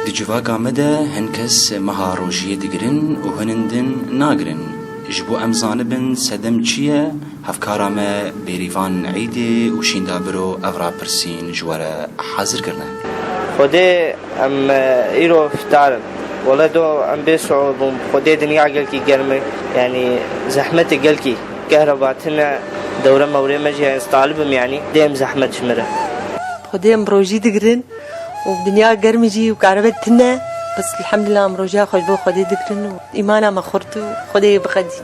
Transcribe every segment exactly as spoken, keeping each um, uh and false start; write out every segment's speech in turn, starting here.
Di civaka me de hin kes meha rojiyê digirin û hinin din nagirin. Ji bo em zanibin sedem çi ye, hevkara me Bêrîvan Îdê û Şînda Biro ev rapirsîn ji we re hazir kirine. Xwedê em, e, îro iftar in. Wele do em bê siûd bûn. Xwedê dinya gelkî germ e. Yanî zehmet e gelkî. Kehreba tine, dewre mewrê me jî ez talib im yanî. Dê em zehmet ji me re. Xwedê em rojî digirin û dinya germ jî û kahrebe tine. Bes elhamdulillah em rojiya xwe ji bo Xwedê digirin û îmana me xurt û Xwedê biqedî.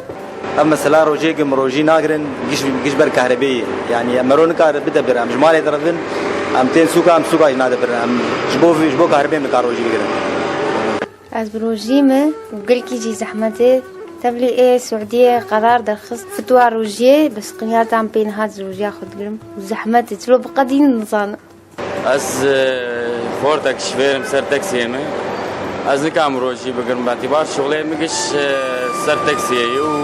Ev mesela rojê ku em rojî nagirin, giş, giş ber kahrebê ye. Yanî mero nikare bide bir. Em ji malê direvin, em tên sûka, em sûka jî nade bir. Em ji bo, ji bo kahrebê em nikar rojî bigirin. Ez bi rojî me û gelkî jî zehmet e. Tevlî ê Siûdiyê qerar derxist fitwa rojiyê, bes qinyar tam pê niha ez rojiya xwe digirim. Û zehmet e, çilo biqedî nizanim. Ez, e, xortek ji vêr im ser teksiyê me. Ez nikarim rojî bigirim, betibar şixulê min giş, e, ser teksiyê ye û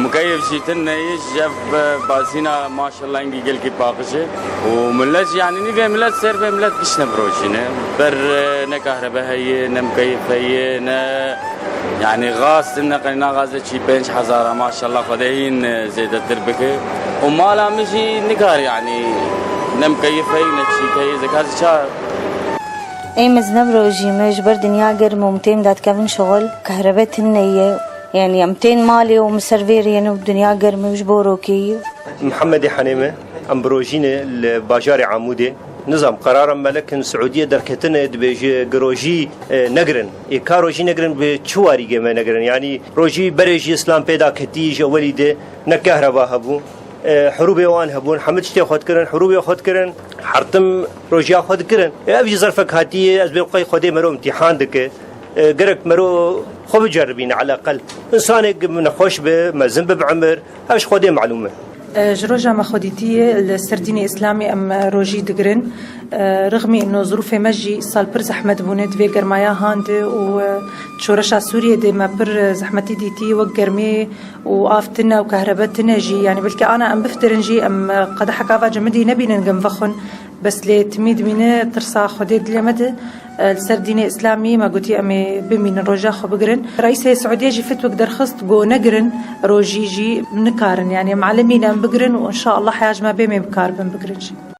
mukeyif jî tune ye, ji ev, e, bazîna maşallah engî gelkî paqij e. Û millet jî, yanî nîvê millet, sêr vê millet giş ne bi rojî ne. Ber, e, ne kahrebe heye, ne mukeyif heye, ne Yanî gaz tune, qenîna gazê çî pênc hezar e, maşallah Xwedê hîn, e, zêdetir bike. Û mala min jî nikar, yanî ne mukeyif heye, ne çîk heye, zeka zî ça. Ê mezin bi rojî me ji ber dinya germ û em tên dadikevin şixul, kehrebe tune ye. Yanî em tên malê û em ser vê rê ne û dinya germ e ji bo rokê ye. Mihemedê Henê me, em bi rojî ne li bajarê Amûdê. Nizam, qerara melekin Siûdiyê derketine dibêje, gi rojî, e, negirin. Ê ka rojî negirin, bi çi warî gê me negirin? Yanî rojî berê jî Îslam pêda ketî, ji ewelî de ne kehreba hebû. E, hurûbê wan hebûn, hemû tiştê xwe dikirin, hurûbê xwe dikirin, hertim rojiya xwe dikirin. E, ev jî zerfek hatiye, ez bê qey Xwedê mero îmtîhan dike. E, gerek mero xwe biceribîne eleqel. Însanek nexweş be, mezin be bi emir, ev ji Xwedê melûm e. E, ji roja me xwedîtiyê li ser dînê îslamî em rojî digirin. E, rixmî ino zirûfê me jî sal pir zehmet bûne di vê germaya han de û, e, şoreşa Sûriyê de me pir, e, zehmetî dîtî, wek germê û av tine û kehrebe tine jî. Yanî belkî ana em biftirin jî, em, e, qedehek ava cemidî nebînin gim vexwin. Bes lê timî dimîne tirsa Xwedê dilê me de, e, li ser dînê îslamî me gotî em ê bimînin, roja xwe bigirin. Reîsê Siûdiyê jî fetwek derxist, got negirin, rojî jî nikarin. Yanî em elimî ne em bigirin û înşaallah heya ji me bê em ê bikaribin bigirin jî.